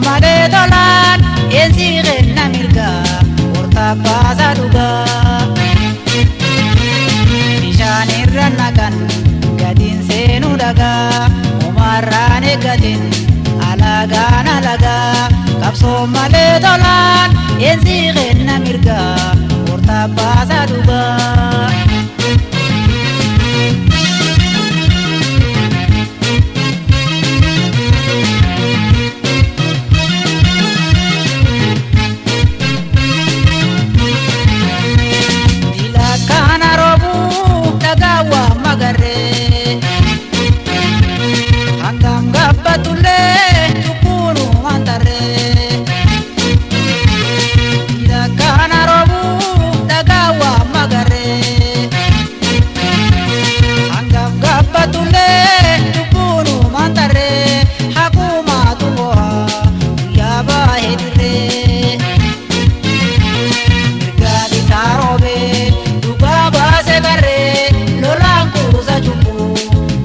Malee tolaan eensi kenna mirga hortaa baasaa dhugaa. Bishaan irra naqan gatiin seenuu dhagaa umarraan eeggatin alagaan alagaa. Qabsoo malee tolaan eensi kenna mirga hortaa baasaa dhugaa. Kana robu dhagaawwa magarree hangam gabbatullee cubbuun waan tarree. Kana robu dhagaawwa magarree hangam gabbatullee cubbuun waan tarree hakumaatu boha guyyaa baahee dirree. Mirga bitaa roobee dhugaa baase garee lolaan kuusa cubbuu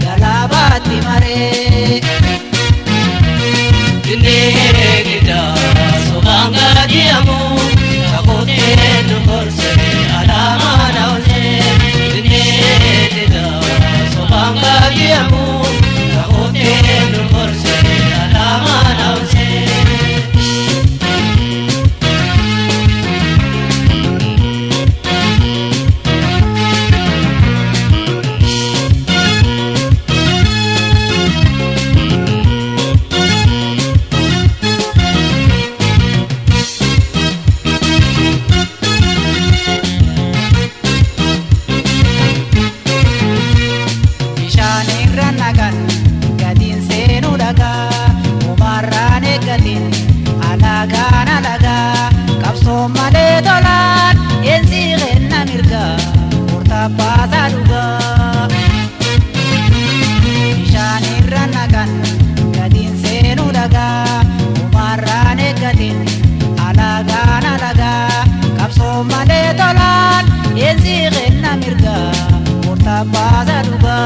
jalaa baatti maree. Dinnee diddaa sobaan gaadi'amu kakooteen nu gorse alaamaa na oolche. Dinnee diddaa sobaan gaadi'amu kakooteen nu gorse alaamaa na oolche. Bishaan irra naqan gatiin seenuu dhagaa umarraan eeggatin alagaan alagaa. Qabsoo malee tolaan eensi kenna mirga hortaa baasaa dhugaa. Bishaan irra naqan gatiin seenuu dhagaa umarraan eeggatin alagaan alagaa. Qabsoo malee tolaan eensi kenna mirga hortaa baasaa dhugaa.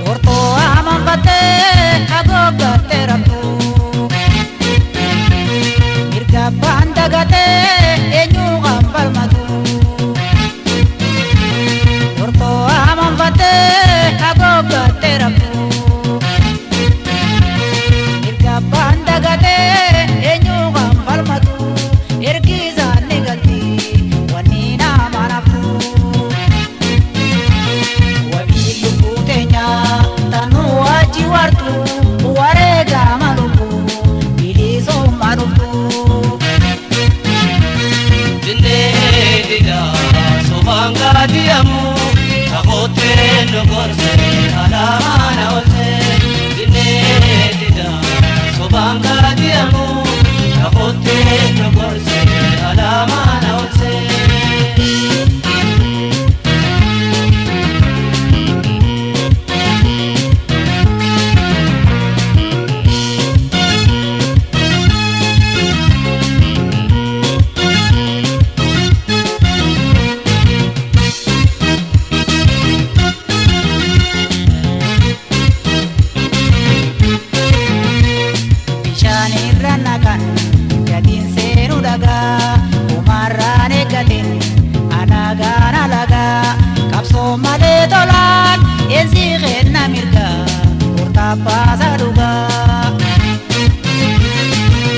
Hortoo amanfattee haguuggattee rabdu mirga abbaan dagatee eenyu kan falmatu. Hortoo amanfattee haguuggattee rabdu mirga abbaan dagatee eenyu kan falmatu. Ergi isaan ni galti wanni nama naftu. Wabii lubbuu teenyaa tanuu achi wartu wareegama lubbuu bilisummaa dhuftu. Dinnee diddaa sobaan gaadi'amu kakooteen nu gorse alaamaa na oolche. Dinnee diddaa sobaan gaadi'amu kakooteen nu gorse alaamaa na oolche. Bishaan irra naqan gatiin seenuu dhagaa umarraan eeggatin alagaan alagaa. Qabsoo malee tolaan eensi kenna mirga hortaa baasaa dhugaa.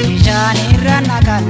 Bishaan irra naqan